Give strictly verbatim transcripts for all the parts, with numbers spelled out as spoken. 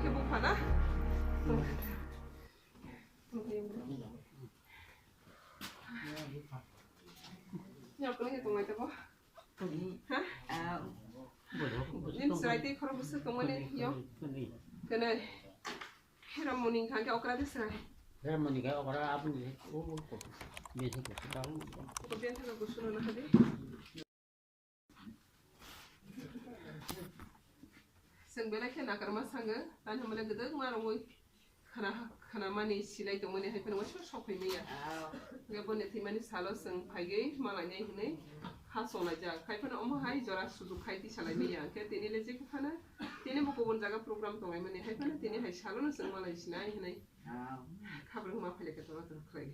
Bukha na? Nyok kene tongai tabo. Ha? Nin srai tei khoro bwswk tongmani yo. Kene. Hera moni kha ke okra de srai. Hera moni kha okra aboni o o ko. Bese ko. Ko ben thang ko suno na hadi. Chwng belai khe nakarma sango, tani hwnba le gwdwkma rwngwi khna, khnamani silai tongmani hai phano waisa sok phai manya. Hwnkhe boni thwimani salo chwng phaigwi malainai hwnwi ha cholaijak. Hai phano omo hai jora sujuk khai tisa lai manya. Hwnkhe tini le jekhe phano tini bo kubun jaga program tonglaimani hai phano tini hai salono chwng malai sinai hwnwi khabrwngma phai lai khe tongna tong khlai.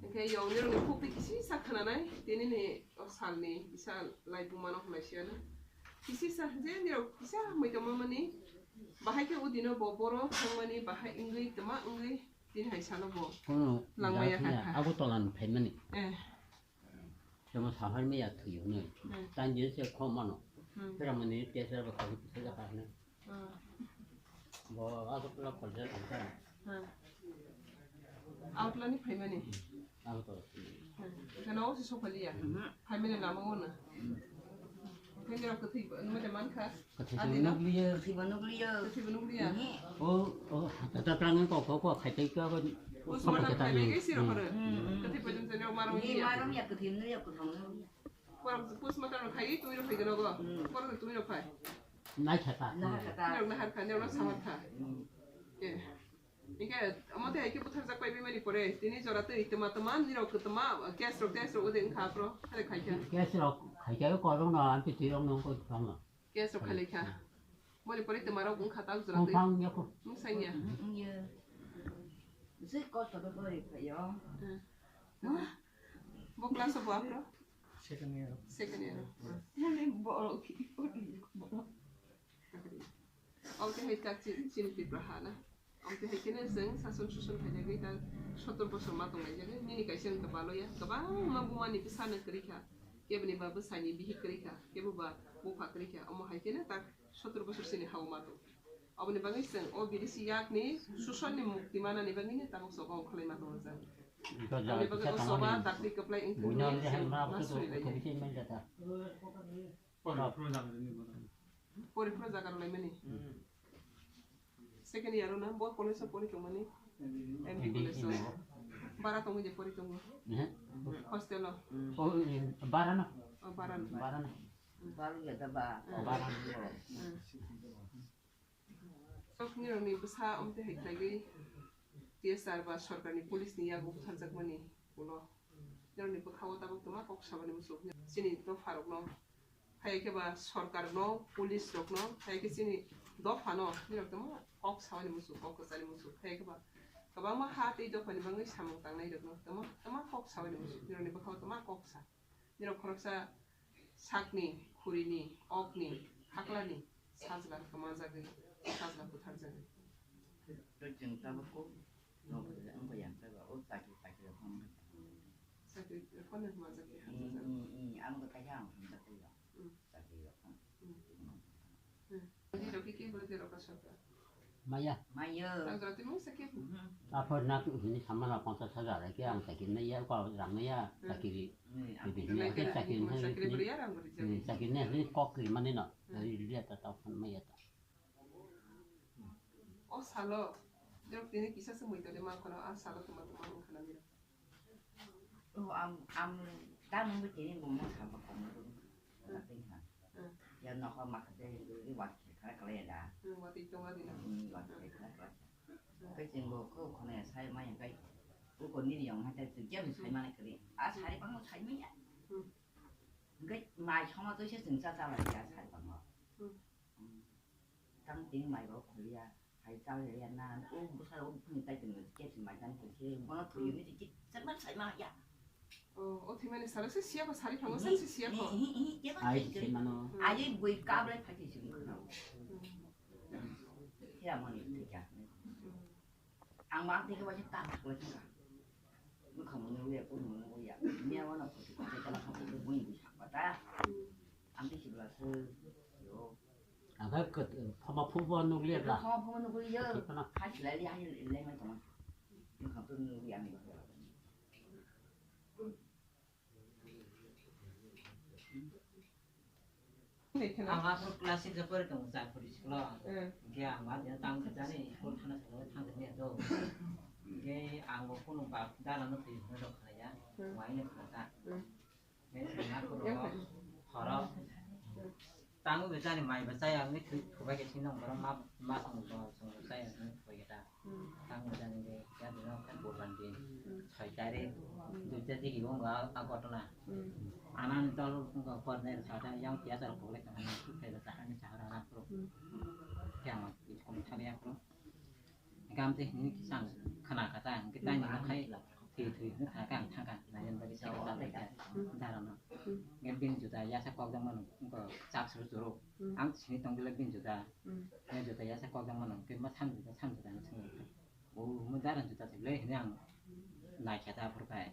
Hwnkhe yong nirokni khukti kisisa khnanai, tinini o salni kisa laibuma no hwnai siyano. Kisisa je nirok kisa hamwi tongmani, bahai khe o dino bo boro thangmani, bahai wngwi twma wngwi tini hai salo bo langmaya kha kha. Agartala ni phaimani. Eh. Temo sahar me ya thwi hwnwi. Hmm. Tan je se kho mano. Hmm. Pera mani tesa ba kha kisa ja kha hwnwi. Hmm. Bo Agartala college thangkha. Hmm. Agartala ni phaimani. Agartala. Hmm. Kana o se sokaliya. Hmm. Phaimani lama o na. Hmm. Phaimani rok kwthwi ba, numa de man kha. Kwthwi nukliya. Kwthwi ba nukliya. Kwthwi ba nukliya. O, o, tata tang ko ko ko khai tai ka ko. Postmortem khai bai ke siro horo. Kwthwi pajam jani o marong ya. Marong ya kwthwi no ya kwthwi no. Postmortem khai twi ro khai gano go. Poro twi ro khai. Nai khata. Nirok nahar kha, nirok no sahar kha. Eh. Hingke, omo tei hai khe butharjak pai bimani pore, tini jora twi tama tama, nirok kwtama, gas rok, gas rok ode wngkha aphro, hare khai kha. Gas rok khai kha, korong no, amtwi twi rok no, ko tong no. Gas rok khalai kha. Moni pore tama rok wngkha tak jora twi. Wngkha, wngya ko. Wngsa wngya. Wngya. Jai kosto do bori phaio. Hmm. Bo class o bo aphro? Second year. Second year. Hmm. Mone borok, borok. Omo tei hai tak chi-, chini Tripura ha na. Omo tei hai kheno chwng sason suson khaijagwi tak sotor bosor ma tonglaijagwi. Nini kaisa wngkha baloya. Kwbangma bumani bwsano kwrwi kha. Keboni ba bwsani bihik kwrwi kha. Kebo ba bupha kwrwi kha. Omo hai kheno tak sotor bosor chini ha-o ma tong. Oboni bagwi chwng o bidesi yakni susonni mukti manani bagwino tabuk choba ongkholai ma tongo chwng. Aboni bagwi o choba dakti kwplai wngthung hinwi chwng ma suri lai. Pore phuru jaga rwlaimani. Second year o na bo college o pori tongmani. M D college o. Bara tongwi je pori tongo. Hostel o. Bara na. O bara na. Bara na. Bara ya da ba. Bara na. Sok nirokni bwsa omtwi hai khlaigwi T S R ba sorkarni police ni yago butharjakmani ulo nirokni bwkhao tabuk twma kok sabani muchuk. Chini dopharokno, hai khe ba sorkarno, police rokno, hai khe chini dophano nirok twma kok sabani muchuk, kok kwchani muchuk. Hai khe ba kwbangma ha tei dophani bagwi samung tangnairokno twma, twma kok sabani muchuk. Nirokni bwkhao twma kok sa. Nirok khoroksa sakni, khurini, okni, haklani sajla kwmajagwi, sajla butharjagwi. Tei chwng tabuk kok nok rwjak wngkha yang tabuk o chakri chakri rok phano. Chakri phano hwnjak khe hamjak. Hmm, hmm, hmm, ang bo kaisa ang hamjak khe ya. Hmm. Chakri rok phano. Hmm. Hmm. Nirok khe kebo rwdi rokha sorkar. Maya. Maya. Ang jora twi mungsa kebo. Mhm. Aphor na tu hini samala ponchas hajar ke ang chakiri na ya ko rang na ya chakiri. Hmm. Bibini ke chakiri na. Chakiri beri ya rang beri. Hmm, chakiri na ni kok kiri mani no. Hmm. Dari dia ta ta phone maya ta. O salo. Jok tini kisa se mui tole ma kono a salo tuma tuma ang khana mira. Oh, am, am, ta mung tini mung mo sabo kono. Hmm. Tapi ha. Hmm. Ya nokho makha de ri wat khe khara kala ya da. Hmm, wat i tonga dina. Hmm, wat khe khara kala. Hmm. Kai ching bo ko khone sai ma ya kai. Ko ko ni yong ha tai tu jam sai ma na kri. A sai pa mo sai ma ya. Hmm. Kai mai choma to se ching cha cha la ya sai pa mo. Hmm. Hmm. Tang tini mai rok kholi ya. Hai chal ya na, o bwsa o phung tai tong ke si mai tang tong ke, bono thwi ni ki, sama sai ma ya. O, o thwi mani salo se siya ko sari phango san se siya ko. Hi, hi, hi, ke ba. Ai, sai mano. Ai, bui kable phai si ko. Ya mani thwi ka. Ang ma thwi ke ba ta thwi ka. Bwkha mano ya, ko mano ya. Ni wa na ko ta ta ko bui bui sa ta. Ang thwi si bla se yo. Ang khe kwt-, phama phubo nukliya bla. Phama phubo nukliya. Thik phano. Hai silai li, hai le mai tong. Ang khe nukliya ani. Ang aswk class six o pori tongo, char pori school o. Hmm. Hwnkhe ang ma tang jani school thangna salo thang tongya do. Hwnkhe ang bo kunu bap dana no thwi hwnwi rw khnaya. Hmm. Waino khna ta. Hmm. Horo. Tango bechani mai bachaya wngwi thwi-, thubai khe sino borok ma, ma song song song bachaya wngwi thubai khe ta. Hmm. Tango bechani de ya dino khan bo bandi. Hmm. Soi tarik. Hmm. Duita digi bo wngkha a ghotona. Hmm. Anani tol wngkha korner sata yang piyasa rok pokle tongani thwi khe ta hani sahara na pro. Hmm. Khe ang iskul thani ya pro. Gam twi hwnwi kisa ang khna kha ta, hwnkhe taini nokhai thwi thwi hwnwi khna kha ang thang kha, naiyan bagwi se kha ta tei kha, darano. Hwnkhe bini juda yasa kokjakmano wngkha chak suru suru. Ang sini tongkhe bini juda, bini juda yasa kokjakmano hwnkhe ma sam juda, sam juda no swngwi kha. O mo daran juda se le hwnwi ang naikha ta aphuru khai.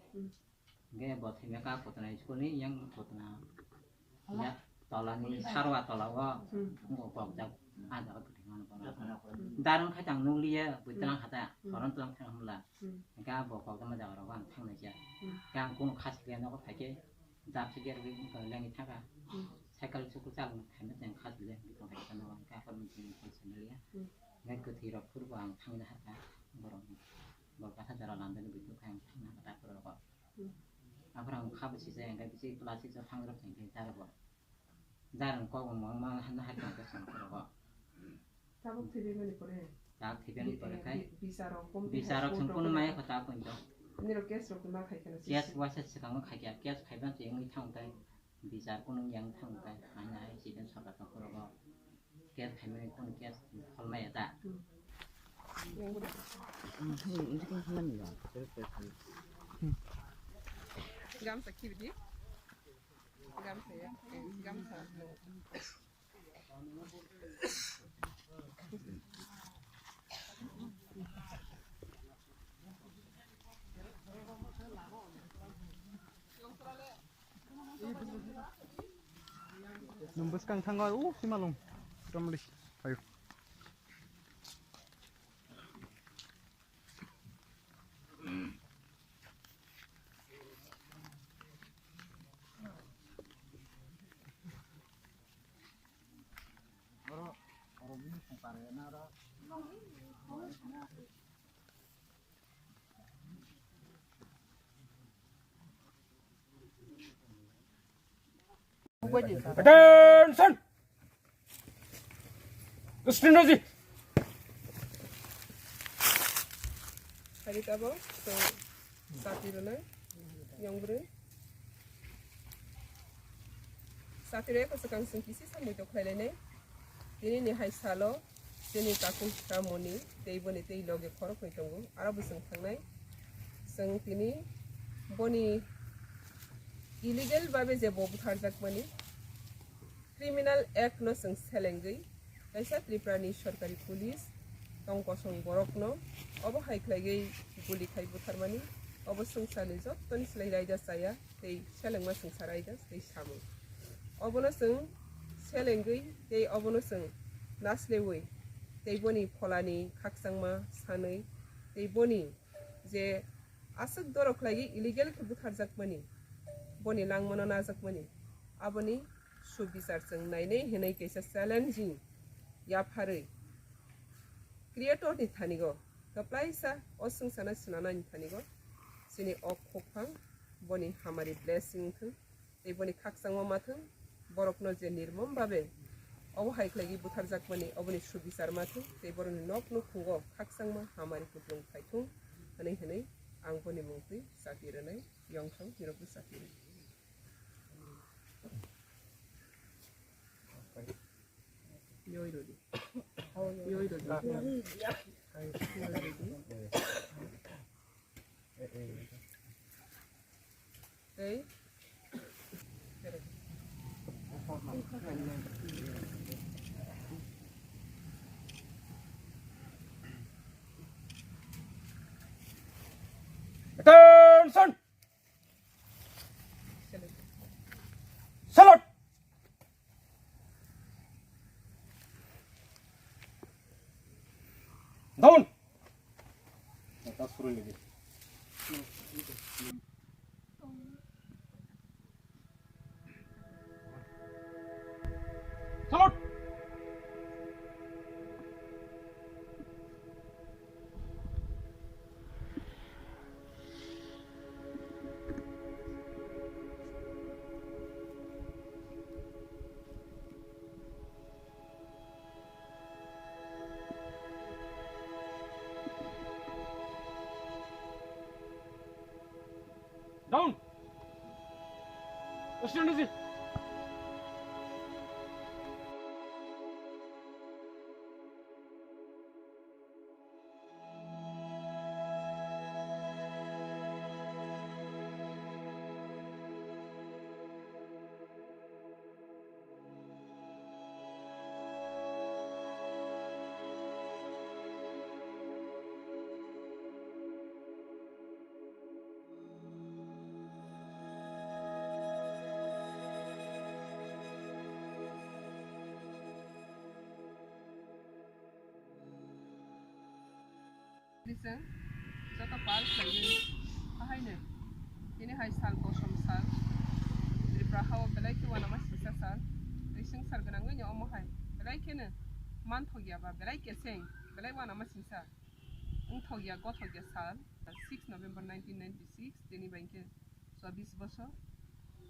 Hwnkhe bo thwima kha Kotona school ni yang Kotona ya tola ni sarwa tola o wngkha kokjak ah jaga kwthwima no bono. Darang khai tang nukliya bui tlang kha ta horon tlang thang hamla. Hwnkhe bo kokjakma jaga rogo ang thang nai kha. Hwnkhe ang kunu khasliya nogo phaikhe jap se gate wngkha lengwi thang kha. Cycle sukul chal khaima tang khasliya bwtang khaisa nogo hwnkhe aphuru bini phone sanaliya. Hwnkhe kwthwi rok phuru bo ang thangwi nahar kha borok ni. Bo kasa jora landani bui tong kha ang thangna kha ta borok. Aphuru ang kha bwswijak hwnkhe bisi class six o thang rok hwnkhe jara bo. Jara ni kok bo ma, ma, ma hai tong khe song khoro bo. Tabuk thwibimani pore? Tak thwibimani pore khai. Bi-, bisarok komti bisarok hai song court kono rok maya kho ta pointo. Nirok case rok ma khai kheno case sisi. Waisa swkango khai kha, case khai ban se wngwi thang tai. Bichar kunu yang thang kha, hai nai chini sarkar tong khoro bo. Case khaimani kunu case hol maya ta. Gamsa kibidi. Gamsa ya. Gamsa. Nwng bwskang thango, o simalwng. Romli. Phaio. Attention! Listen, Rosie. Hari tabok, so, sati rwnai, yong bwrwi. Sati rwnai ko swkang chwng kisi sa muitok khlai lainai. Tini ni hai salo, chini kakung Samoni, tei boni tei loge khoroknwi tongo, aro bo chwng thangnai. Chwng tini boni illegal babe je bo butharjakmani, Criminal Act no chwng selengwi kaisa Tripura ni sorkari police tong kosong borok no obo hai khlaiwi guli khai butharmani, obo swngcharni jottoni slai raida chaya tei selengma swngchar raida tei samung. Obono chwng selengwi tei obono chwng naslewi tei boni pholani khakchangma sanwi tei boni je aswk doro khlaiwi illegal khe butharjakmani, boni langmano najakmani, aboni subichar chwng nainai hinwi kaisa challenging yapharwi creator ni thanigo, kwplaisa o swngcharno swnamnani thanigo chini o khokphang boni hamari blessing wngthwng. Tei boni khakchangma mathwng, borokno je nirmom babe obo hai khlaigwi butharjakmani oboni subichar mathwng, tei borokni nok nukhungo khakchangma hamari kuplung phaithwng, hwnwi hwnwi ang boni mungtwi chati rwnai, yongthong nirokbo chati rw. Yoi rodi. Yoi rodi. Yoi rodi. Tei. Attention! Salute! Salute! Down. Salute. Down. Stand easy. Chwng joto pal khlaiwi hahaino tini hai sal kosom sal, Tripura hao belai khe uanama singsa sal, tei swngchar gwnangwino omo hai belai kheno manthokya ba belai keseng belai uanama singsa wngthokya gothokya sal, six November nineteen ninety-six, tini bai khe chobbish bosor.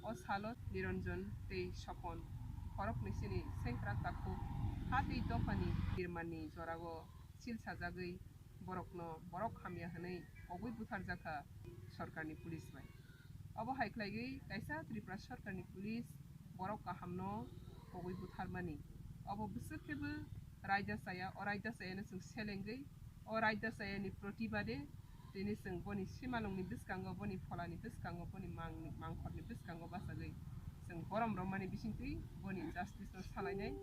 O salo Niranjan tei Sopon khoroknwi chini sengkrak takhuk ha tei dophani birmanni jorao sil sajagwi borokno borok hamya hwnwi kogwi butharjakha sorkarni police bai. Obo hai khlaigwi kaisa Tripura sorkarni police borok kahamno kogwi butharmani. Obo bwswk khe bo raida chaya, o raida chayano chwng selengwi o raida chayani protibade tini chwng boni simalongni bwskango, boni pholani bwskango, boni mang-, mangkhorni bwskango bachagwi chwng borom romani bisingtwi boni justice no salainai.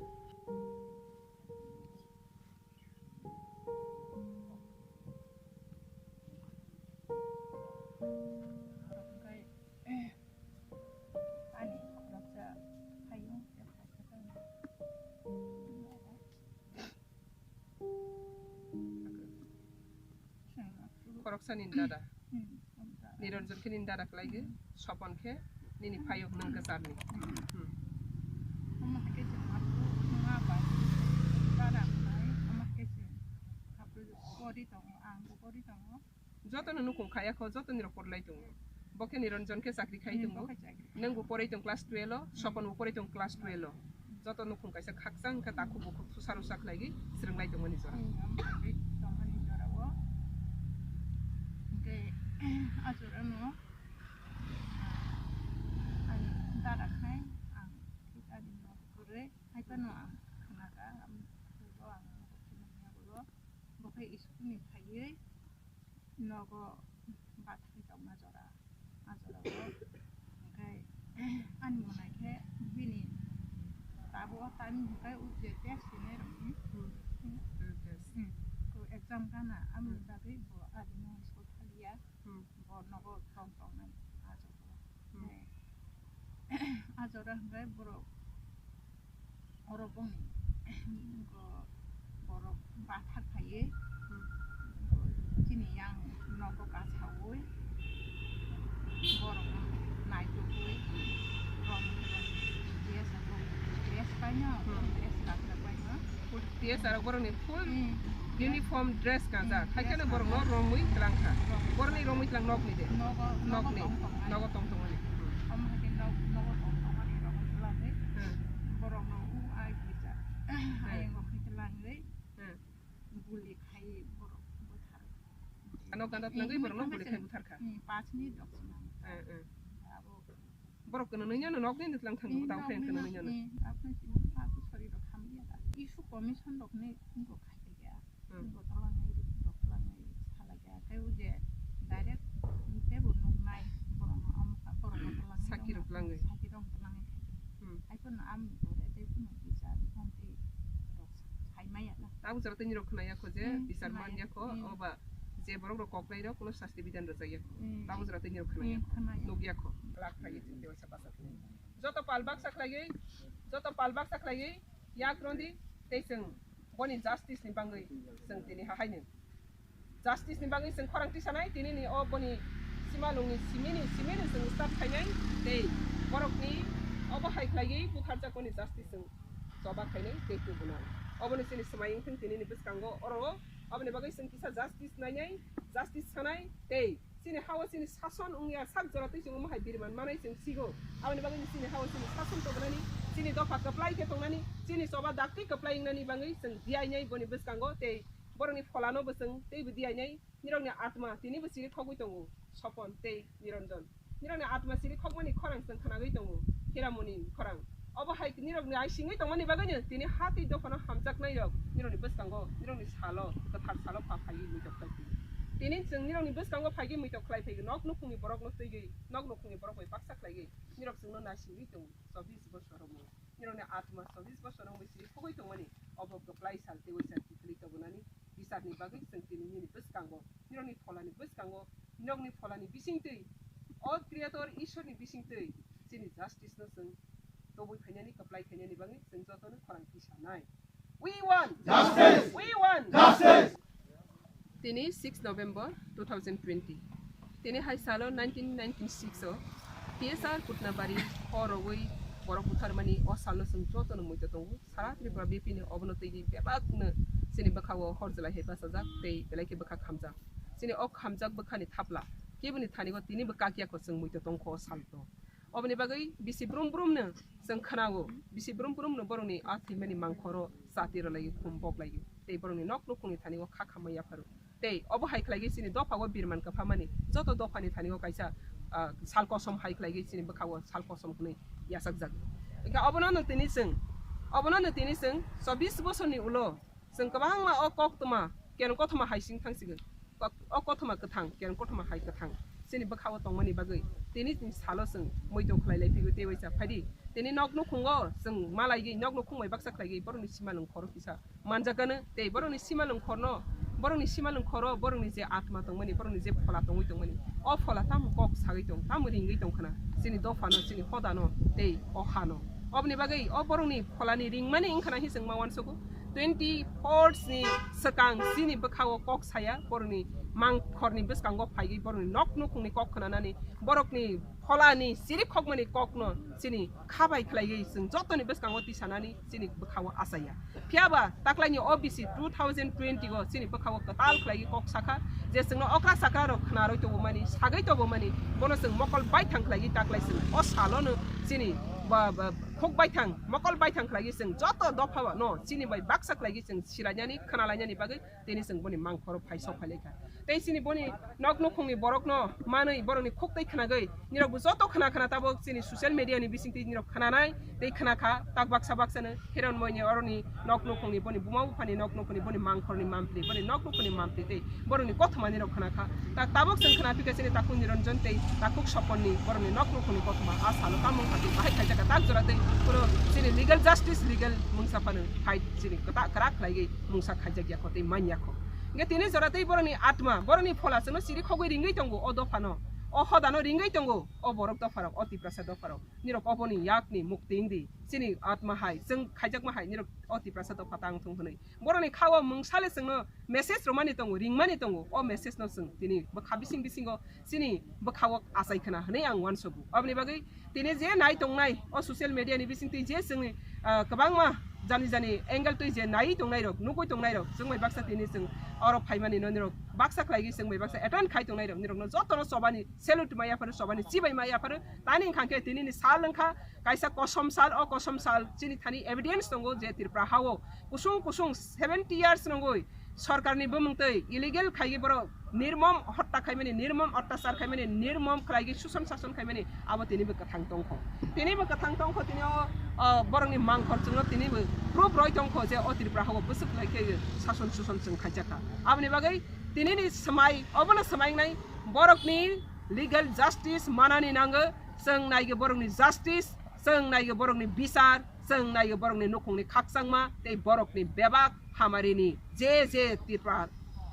Ani khoroksa hayung. Khoroksa nini dada. Hmm, Niranjan khe nini dada khlai di, Sopon khe nini phayok nwng kwcharni. Hmm. Omo hai khe chwng abo wngma bai dada khlai, omo hai khe chwng abo pori tongo, ang bo pori tongo. Jotono nukhung kaya kho, jotoni rok porlai tongo. Bo khe Niranjan khe chakri khai tongo. Nwng bo porai tong class twelve o, Sopon bo porai tong class twelve o. Joto nukhung kaisa khakchang khe takhuk bukhuk thusa rusa khlaigwi swrwnglai tongmani jora. Hmm, omo hai khe tongmani jora o. Hwnkhe a jora no, ah, ani dada khai ang thik ani nok kwrwi hai phano ang khna kha, ang ulo ang nok khna manya ulo. Bo khe school ni phaiwi nogo bathai tongma jora, a jora o. Hwnkhe ani mwnai khe bini tabuk o time hwnkhe o je test hinwi rwngni. Hmm. Hmm. Test. Hmm. Ko exam gana, aboni bagwi bo adi no school thaliya. Hmm. Bo nogo tong tongnai a jora o. Hmm. Hwnkhe a jora hwnkhe borok Oro boni, go borok bathar phaiwi, hmm, go chini yang nogo kasaui, borok naitugwi, rom, rom, dress, dress paino, hmm, dress kanjak paino. Full dress aro borokni full, hmm, uniform dress kanjak. Hmm, haikhe dress borokno kanjak. Romwi twlang kha. Romwi. Borokni romwi twlang nokni de? Nogo, nogo nokni. Tong tongmani. Nogo tong tongmani. Hmm. Omo hai khe nog-, nogo tong tongmani rok twlangwi. Hmm. Borokno o ai gija. Hmm. Ayang rok khe twlangwi. Hmm. Guli khai borok buthar. Ano ganda twlangwi borokno guli khai buthar kha. Hmm, panch minute rok swnam. Hmm, hmm. Abo borok kwnwi nini nokni twlang thang tao khe kwnwi nini. Hmm, abo sori rok hamya da. Issue commission rok ni bo khai khe ya. Hmm. Bo twlangwi rok twlangwi salai kha. Khe o je direct tei bo nuknai borokno, am, borokno twlangwi saki rok twlangwi. Saki rok twlangwi khai khe. Hmm. Hai phano amni gore tei phano bichar montri rok sai maya na. Tabuk jora tei nirok khna ya kho je, hmm, bichar man ya kho, hmm, oba je borok rok kok nai rok kuno sasti bidan rwjak ya kho. Hmm. Tabuk jora tei nirok khna ya kho. Hmm, khna ya. Nuk ya kho. Lak thai tei wasa basa. Joto pal baksa khlaiwi, joto pal baksa khlaiwi yak rondi tei chwng boni justice ni bangwi chwng tini hahaino Justice ni bagwi chwng khorang tisanai, tini ni o boni simalung ni simi ni, simi ni chwng start khainai, tei borok ni obo hai khlaiwi butharjakmani justice chwng choba khainai tei tubunai. Obo ni chini swmai wngthang tini ni bwskango oro, oboni bagwi chwng kisa justice nainai, justice sanai tei chini hao chini sason wngya sak jora twi chwng omo hai biriman manai chwng sigo. Aboni bagwi chini hao chini sason tubunani, chini dopha kwplai khe tongnani, chini choba dakti kwplai wngnani bagwi chwng diyainai boni bwskango tei borokni pholano bo chwng teibo diyainai. Nirokni atma tinibo chiri khogwi tongo, Sopon tei Niranjan. Nirokni atma chiri khogmani khorang chwng khnagwi tongo, Hiramoni khorang. Obo hai nirokni ai singwi tongmani bagwino tini ha tei dophano hamjaknairok nirokni bwskango, nirokni salo, kwthar salo pha phaiwi muitok khlai phaiwi. Tini chwng nirokni bwskango phaigwi muitok khlai phaiwi nok nukhungni borokno twiwi, nok nukhungni borok bai baksa khlaiwi nirok chwngno naisingwi tongo, chobbish bosor romwi. Nirokni atma chobbish bosor romwi chiri khogwi tongmani obo kwplai sal tei waisa kiphilwi tobonani bisarni bagwi chwng tini nini bwskango, nirokni pholani bwskango, nirokni pholani bisingtwi, o Creator Ishwarni bisingtwi chini justice no chwng tobwi phainani, kwplai khainani bagwi chwng jotono khorang tisanai. We want justice! We want justice! Tini six November two thousand twenty. Tini hai salo nineteen ninety-six o T S R Kutnabari hor rogwi borok butharmani o salno chwng jotono muitu tongo. Sara Tripura B P ni obono twiwi bebakno chini bwkhao hor jwlai hai bachajak tei belai khe bwkha khamjak. Chini o khamjak bwkhani thapla keboni thani o tinibo kakya kho chwng muitu tongkho o salto. Oboni bagwi bisi brum brumno chwng khwnao, bisi brum brumno borokni a thwimani mangkhoro chati rwlaiwi khum boklaiwi tei borokni nok nukhungni thani o kha khamma yapharo. Tei obo hai khlaigwi chini dopha o birman kwphamani joto dophani thani o kaisa, ah, sal kosom hai khlaigwi chini bwkhao sal kosom hwnwi yachakjak. Hwnkhe obono no tini chwng, obono no tini chwng chobbish bosorni ulo chwng kwbangma o koktwma, kerong kothoma hai sing thangsigwi. Kok-, o kothoma kwthang, kerong kothoma hai kwthang. Chini bwkhao tongmani bagwi tini salo chwng muitu khlai lai phigwi tei waisa phaidi. Tini nok nukhungo chwng malaigwi, nok nukhung bai baksa khlaigwi borokni simalwng khoro kisa manjakgano tei borokni simalwng khorno, borokni simalwng khoro borokni je atma tongmani, borokni je phola tongwi tongmani, o phola tamo kok sagwi tong, tamo ringwi tong khna chini dophano, chini hodano tei o hano. Oboni bagwi o borokni pholani ringmani wngkhana hi chwng ma uansugo. Twenty four ni swkang chini bwkhao kok saya, borokni mangkhorni bwskango phaigwi borokni nok nukhungni kok khnanani, borokni pholani chiri khokmani kokno chini kha bai khlaiwi chwng jotoni bwskango tisanani chini bwkhao achaiya. Phiya ba taklaini O B C two thousand twenty o chini bwkhao kwtal khlaiwi kok sakha je chwngno okra chakra rok khna rwi tongmani, sagwi tongmani, bono chwng mokol baithang khlaiwi taklai chwng o salono chini ba, ba, khuk baithang, mokol baithang khlaiwi chwng joto dopha no chini bai baksa khlaiwi chwng sirainani, khna lainani bagwi tini chwng boni mangkhoro phai sok phai laikha. Tei chini boni nok nukhungni borokno manwi borokni khuk tei khnagwi nirok bo joto khna khna tabuk chini social media ni bisingtwi nirok khnanai tei khna kha tak baksa baksa no Hiranmoyni oroni nok nukhungni boni buma buphani nok nukhungni boni mangkhorni mampli, boni nok nukhungni mampli tei borokni kothoma nirok khna kha. Tak tabuk chwng khna phikha chini takhuk Niranjan tei takhuk Soponni borokni nok nukhungni kothoma a salo tamung kha tei bahai khaijak kha tak jora tei kuno chini legal justice, legal mungsa phano fight chini kwta kwrak khlaiwi mungsa khaijak ya kho tei man ya kho. Hingke tini jora tei borokni atma, borokni phola chwngno chiri khogwi ringwi tongo o dophano, o hodano ringwi tongo o borok dopharok, o Tiprasa dopharok. Nirok oboni yakni mukti wngdi, chini atma hai, chwng khaijakma hai, nirok o Tiprasa dopha tang thung hwnwi. Borokni khao mungsale chwngno message romani tongo, ringmani tongo, o message no chwng tini bwkha bising bisingo chini bwkhao achai khna hwnwi ang uansugo. Oboni bagwi tini je nai tongnai o social media ni bisingtwi je chwngni, ah, kwbangma jani jani angle twi je nai tongnai rok, nugwi tongnai rok, chwng bai baksa tini chwng oro phaimani no nirok baksa khlaigwi chwng bai baksa attend khai tongnai rok, nirok no joto no chobani salute ma yapharo, chobani chibai ma yapharo, tani wngkha khe tini ni sal wngkha kaisa kosom sal, o kosom sal chini thani evidence tongo je Tripura hao kusung kusung seventy years nongwi sorkarni bumung twi illegal khaigwi borok nirmom hotta khaimani, nirmom ottachar khaimani, nirmom khlaigwi suson sason khaimani, abo tinibo kwthang tongkho. Tinibo kwthang tongkho, tini o, o borokni mangkhor chwngno tinibo proof roi tongkho je o Tripura hao bwswk lai khe sason suson chwng khaijakha. Aboni bagwi tinini swmai, obono swmai wngnai borokni legal justice manani nango, chwng naigwi borokni justice, chwng naigwi borokni bichar, chwng naigwi borokni nukhungni khakchangma tei borokni bebak hamarini je je Tripura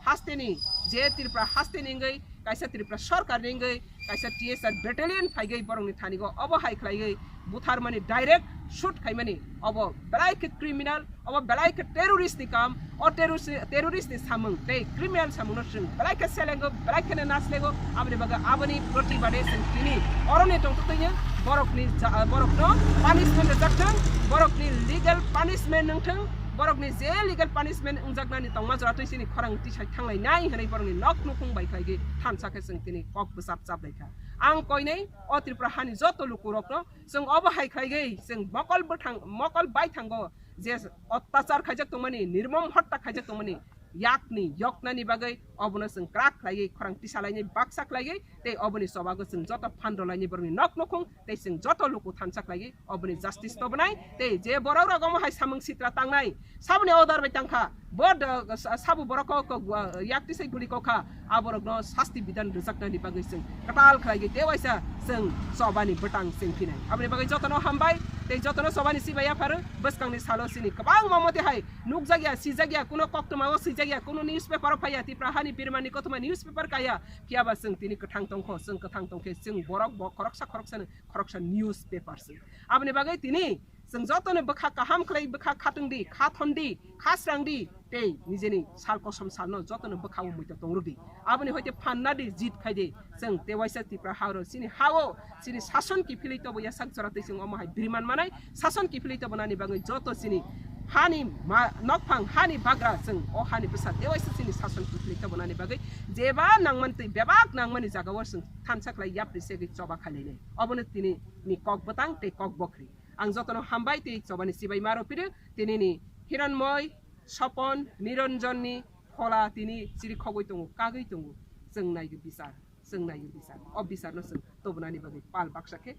hasteni, je Tripura hasteni wngwi kaisa Tripura sorkar ni wngwi kaisa T S R battalion phaigwi borokni thanigo obo hai khlaiwi butharmani, direct shoot khaimani, obo belai khe criminal, obo belai khe terrorist ni kam. O terrorist, terrorist ni samung tei criminal samungno chwng belai khe selengo, belai kheno naslego. Aboni bagwi aboni protibade chwng tini oroni tongtwtwino borokni ja-, borokno punishment rwjakthwng, borokni legal punishment wngthwng, borokni je legal punishment wngjaknani tongma jora twi chini khorang tisai thanglainai hwnwi borokni nok nukhung bai khlaigwi thansa khe chwng tini kok bwchap chap laikha. Ang koinai o Tripura hani joto lukurokno chwng obo hai khlaigwi chwng mokol bwthang, mokol baithango je ottachar khaijak tongmani, nirmom hotta khaijak tongmani, yakni yoknani bagwi obono chwng kwrak khlaiwi, khorang tisalainai baksa khlaiwi, tei oboni chobago chwng joto phan rwlainai borokni nok nukhung tei chwng joto luku thansa khlaiwi oboni justice tobonai. Tei je borok rok omo hai samung sitra tangnai, saboni order bai tangkha, bo do-, sa-, sabo borok kok, kok, uh, yak tisai guli kokha, aborokno sasti bidhan rwjaknani bagwi chwng kwtal khlaiwi tei waisa chwng chobani bwtang chengphinai. Aboni bagwi jotono hambai tei jotono chobani chibai yapharo. Bwskangni salo chini kwbangma motihai nukjakya, sijakya, kuno koktwmao sijakya, kuno newspaper o phaiya, Tipra hani birmani kothoma newspaper kaya, phiyaba chwng tini kwthang tongkho, chwng kwthang tongkhe chwng borok bo khoroksa khoroksano khoroksa newspaper chwng. Aboni bagwi tini chwng jotono bwkha kaham khlai, bwkha khatungdi, kha thondi, kha srangdi, tei nijeni sal kosom salno jotono bwkhao muitu tongrwdi. Aboni hoite phanna di, jit khai di. Chwng tewaisa Tipra ha-o, chini ha-o, chini sason kiphilwi tobo yasak jora twi chwng omo hai biriman manai, sason kiphilwi tobo nani bagwi joto chini hani ma-, nokphang, hani bagra chwng o hani bwsa tewaisa chini sason kiphilwi tobo nani bagwi jeba nangmani twi bebak nangmani jagao chwng thansa khlai yapri segwi choba khailai nai. Obono tini ni kok bwtang tei kok bokri. Ang jotono hambai tei chobani chibai ma rw phiro, tini ni Hiranmoy, Sopon, Niranjonni phola tini chiri khogwi tongo, kagwi tongo. Chwng naigo bichar, chwng naigo bichar. O bicharno chwng tobonani bagwi pal baksa khe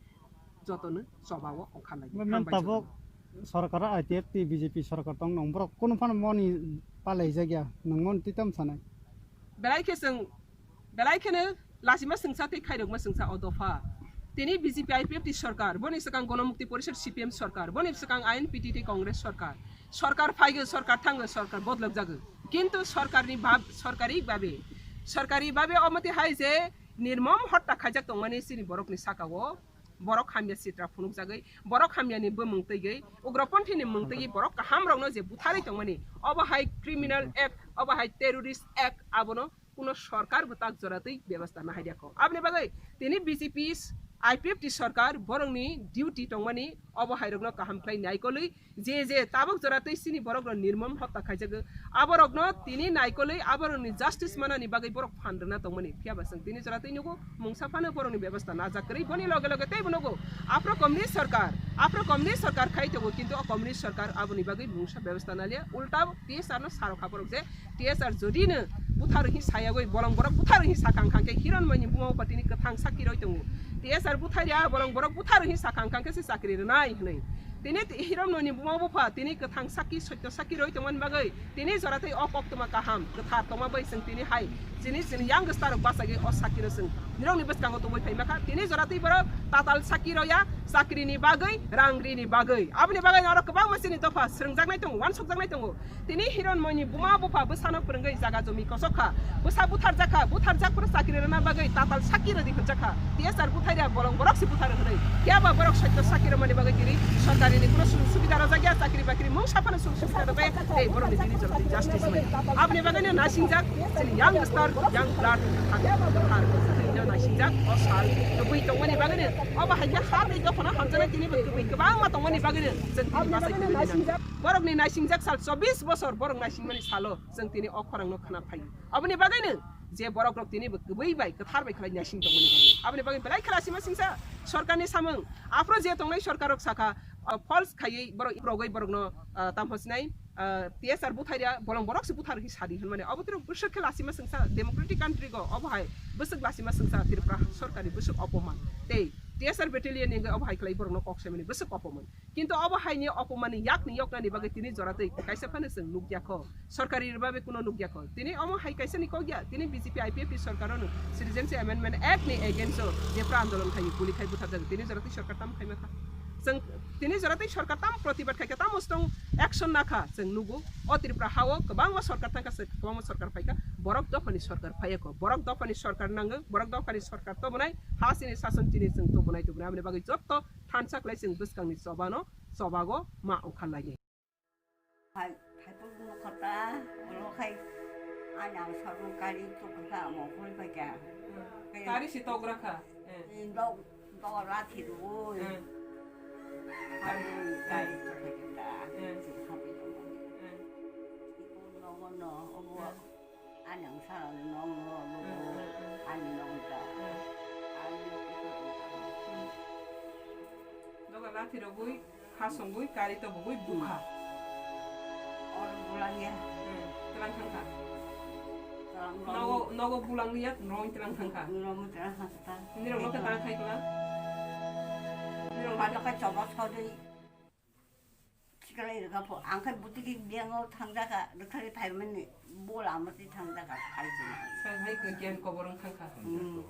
jotono choba o ongkha lai. Mem Hambai tabuk jotono. Sorkar I T F T B J P sorkar tong nong borok kunu phano moni palai jagya nung moni titam sanai. Belai khe chwng, belai kheno lachima swngsa tei khairokma swngsa o dopha. Tini B J P I P F T sorkar, boni swkang Gonomukti Porishad C P M sorkar, boni swkang I N P T tei Congress sorkar. Sorkar phaigo, sorkar thango, sorkar bodlok jago. Kintu sorkarni bab-, sorkari babe, sorkari babe omoti hai je nirmom hotta khaijak tongmani chini borokni saka o, borok hamya sitra phunukjagwi, borok hamyani bumung twiwi, ugroponthini mung twiwi, borok kahamrokno je butharwi tongmani, obo hai criminal act, obo hai terrorist act, abono kuno sorkar bwtak joratwi bebasta nahaidya kho. Aboni bagwi tini B J P I P F T sorkar borokni duty tongmani obo hairokno kaham khlai naikolwi je je tabuk joratwi chini borokrok nirmom hotta khaijago, aborokno tini naikolwi aborokni justice manani bagwi borok phan rwna tongmani. Phiyaba chwng tini joratwi nugo mungsa phano borokni bebasta najak kwrwi. Boni loge loge teibo nugo aphro communist sorkar, aphro communist sorkar khai tongo, kintu o communist sorkar aboni bagwi mungsa bebasta nalia, ulta T S R no sarokha borok je T S R jodi no buthar hi sayagwi bolong borok buthar hi sakang khang khe Hiranmoyni buma bupha tini kwthang sakki roi tongo. T S R buthar ya bolong borok buthar hi sakang khang khe se chakri rwnai hwnwi. Tini Hiranmoyni buma bupha tini kwthang sakki sotto sakki roi tongmani bagwi tini joratwi o koktwma kaham kwthar tongma bai chwng tini hai chini chini youngster rok bachagwi o sakki rw chwng nirokni bwskango tubui phai makha. Tini joratwi borok tatal sakki roya chakrini bagwi, rangrini bagwi. Aboni bagwi norok kwbangma chini dopha swrwngjaknai tongo, uansukjaknai tongo. Tini Hiranmoyni buma bupha bwsano phwrwngwi jaga jomi kosok kha. Bwsa butharjak kha, butharjak phuru chakri rwna bagwi tatal sakki rwdi hwnjak kha. T S R buthar ya bolong borok se buthar hwnwi. Phiya ba borok sotto sakki rwmani bagwi tini sorkari ni kuno sujog subida rwjak ya, chakri bakri mungsa phano sujog subida rwjak ya. Tei borok ni tini jorok justice mai. Aboni bagwi no nasingjak chini youngster, young blood, buthar, buthar, no nasingjak o sal kwbwi tongmani bagwi no. Obo hai khe ha tei dophano hamjaknai tini bo kwbwi kwbangma tongmani bagwi no chwng tini bachai kwrwi nang. Borokni naisingjak sal chobbish bosor borok naisingmani salo chwng tini o khorangno khna phaio. Aboni bagwino je borokrok tini bo kwbwi bai kwthar bai khlai naising tongmani bagwi. Aboni bagwi belai khe lachima singsa sorkarni samung. Aphro je tongnai sorkarrok sakha, ah, false khaiwi borok rogwi borokno, ah, tamho sinai, ah, T S R butharia bolong borok se buthar hi sadi hwnmani. Abo tiro bwswk khe lachima singsa democratic country go obo hai bwswk lachima singsa Tripura sorkarni bwswk opoman. Tei T S R battalion ni obo hai khlai borokno kok saimani bwswk opoman. Kintu obo haini opomani yakni yoknani bagwi tini joratwi kaisa phano chwng nukya kho. Sorkari babe kuno nukya kho. Tini omo hai kaisa ni kok ya. Tini B J P I P F T sorkar ono Citizenship Amendment Act ni against o jepra andolon khai guli khai butharjak. Tini joratwi sorkar tam khai makha. Chwng Tini jora tei sorkar tam protibad khaikha, tamo strong action nakha, chwng nugo. O Tripura hao kwbangma sorkar thangkha, se kwbangma sorkar phaikha, borok dophani sorkar phaiya kho. Borok dophani sorkar nango, borok dophani sorkar tubunai, ha chini sason chini chwng tubunai tubunai. Aboni bagwi jotto thansa khlai chwng bwskangni chobano, chobago ma ongkha lai. Phai, phai pok no khata, ulo khai, ani ang sarung kari tuk kha, mo khol pai kya. Kari si tok rakha. Eh. Indo, do la thi ru. Eh. Kari, kari tuk kha ta. Eh. Si kha pai tuk. Eh. Ipo no no, obo. Eh. Ani ang sara nong no, no, ani nong ta. Ani ito ito. Doga lathi rogwi, khasongwi, kari to bugwi bukha. Or bulangya. Telang thangkha. Nogo, nogo bulang liya, nong telang thangkha. Nong telang thangkha. Nirok lokhe telang khai kla. Nirok lokhe choba chodri. Sikalai rwkha pho, ang khe bwtwi khe biyang o thangjakha, rwkha khe phaimani, bo lama twi thangjakha, phai jina. Sai hai khe giyan kobor wng thangkha. Hmm.